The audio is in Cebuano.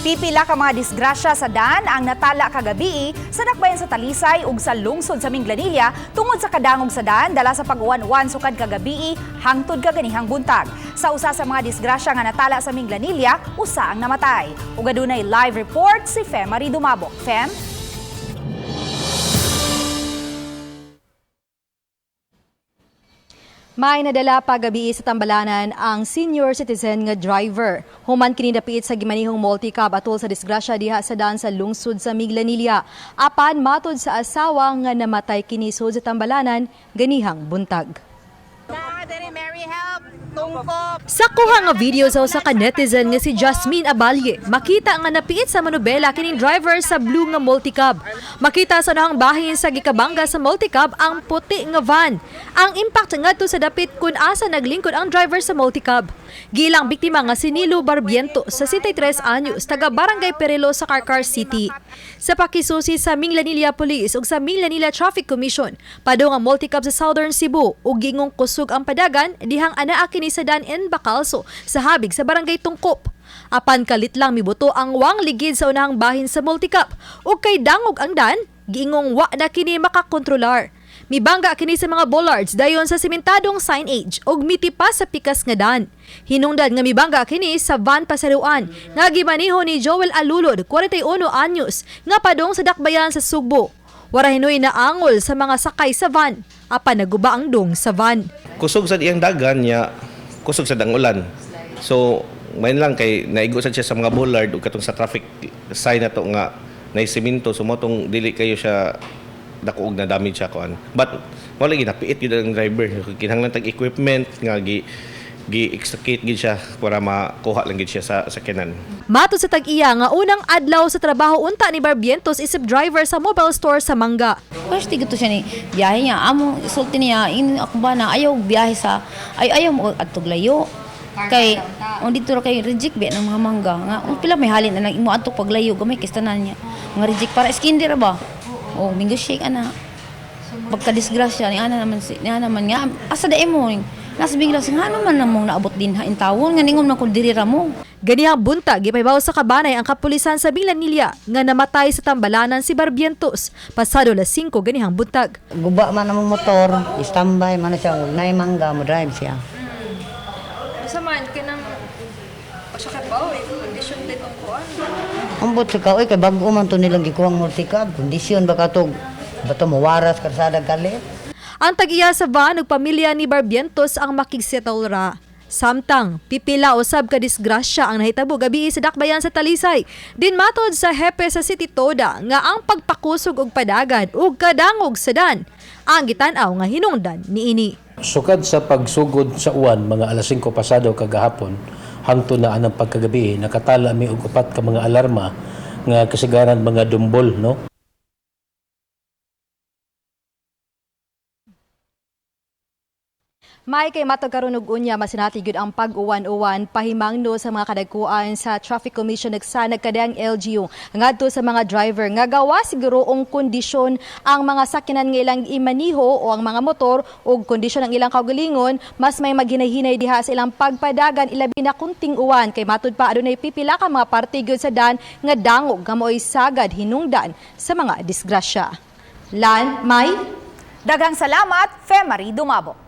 Pipila ka mga disgrasya sa daan ang natala kagabi sa dakbayan sa Talisay ug sa lungsod sa Minglanilla tungod sa kadangog sa daan dala sa pag-uwan-uwan sukad kagabi hangtod kaganihang buntag. Sa usa sa mga disgrasya nga natala sa Minglanilla, usa ang namatay. Ug adunay live report si Femary Dumabok. Fem? May nadala pagabi sa Tambalanan ang senior citizen nga driver. Human kini napiit sa gimanihong multicab atol sa disgrasya diha sa daan sa lungsod sa Minglanilla. Apan matod sa asawa nga namatay kini sud sa Tambalanan ganihang buntag. Sa kuha nga video sa usa ka netizen nga si Jasmine Abalye, makita nga napiit sa manubela kining driver sa blue nga multicab. Makita sa nahang bahin sa gikabangga sa multicab ang puti nga van. Ang impact ngadto sa dapit kun asa naglingkod ang driver sa multicab. Gilang biktima nga si Nilo Barbiento sa 63 anyos, taga Barangay Perelo sa Carcar City. Sa pakisusi sa Minglanilla Police ug sa Minglanilla Traffic Commission, padung ang multicab sa Southern Cebu ug gingong kusog ang padagan dihang anaa kini sa Dan N. Bacalso sa habig sa Barangay Tungkop. Apan kalit lang mibuto ang wang ligid sa unahang bahin sa multicab ug kay dangog ang dan, giingong wa na kini makakontrolar. Mibangga kini sa mga bollards dayon sa simentadong signage ug mitipa sa pikas nga dan. Hinungdan nga mibangga kini sa van pasaruan nga gimaniho ni Joel Alulod, 41 anyos, nga padong sa dakbayan sa Sugbo. Wara hinoy na angol sa mga sakay sa van, apan naguba ang dong sa van. Kusog sa iyang dagan niya, kusog sa dang ulan. So main lang kay naigo sad siya sa mga bollard ug katong sa traffic sign na to nga nay semento, so mo tong dili kayo siya dako og na damage siya kuan. But mo lagi napiit gyud ang driver, kinahanglan tag equipment nga gi gi extricate gid siya para makuha lang gid siya sa sakyanan. Matod sa tag-iya nga unang adlaw sa trabaho unta ni Barbientos isip driver sa mobile store sa Mangga. First tigito siya ni biyahe niya. Amo sulti niya in ako ba na ayaw biyahe sa ay ayaw mo adtog layo. Kay on dito ra kay reject ba ng mga mangga nga ang pila may halin na lang imo adto paglayo gamay kay tanan niya. Mga reject para skin ra ba? Oh, mingo shake ana. Pagka disgrasya ni ana naman si ni ana man nga asa da imo nasa bigla sa nga naman namong naabot din ha in tawon nga ningom na kun diri ra mo. Ganihang buntag, gipahibaw sa kabanay ang kapulisan sa Minglanilla nga namatay sa Tambalanan si Barbientos. Pasado las 5 ganihang buntag. Guba man ang motor, standby man na siya, huwag na mangga, mo drive siya. Asa man, kanang siya kay Pao, eh, kondisyon din ang kuan. Ambot sa ka, oy, kay bago man to nilang gikuhang multicab, kondisyon baka to, bato mawaras karsada kalit. Ang tag-iya sa van ug pamilya ni Barbientos ang makigsettle ra. Samtang, pipila usab ka disgrasya ang nahitabo gabi sa dakbayan sa Talisay. Din matod sa hepe sa City Toda nga ang pagpakusog og padagan ug kadangog sa dan ang gitan-aw nga hinungdan niini. Sukad sa pagsugod sa uwan, mga alas 5 pasado kagahapon, hangtod na anang pagkagabi, nakatala mi og upat ka mga alarma nga kasagaran mga dumbol, no? May kay matag karon og unya masinati gyud ang pag-uwan-uwan pahimangno sa mga kadagkuan sa Traffic Commission nagsanag kadayang LGU ngadto sa mga driver nga gawa siguro og kondisyon ang mga sakyanan nga ilang imaniho o ang mga motor og kondisyon ang ilang kaugalingon, mas may maghinay-hinay diha sa ilang pagpadagan ilabi na kunting uwan kay matud pa adunay pipila ka mga parte gyud sa dan nga dangog nga mo'y sagad hinungdan sa mga disgrasya. Lan, May. Daghang salamat, Femary Dumabok.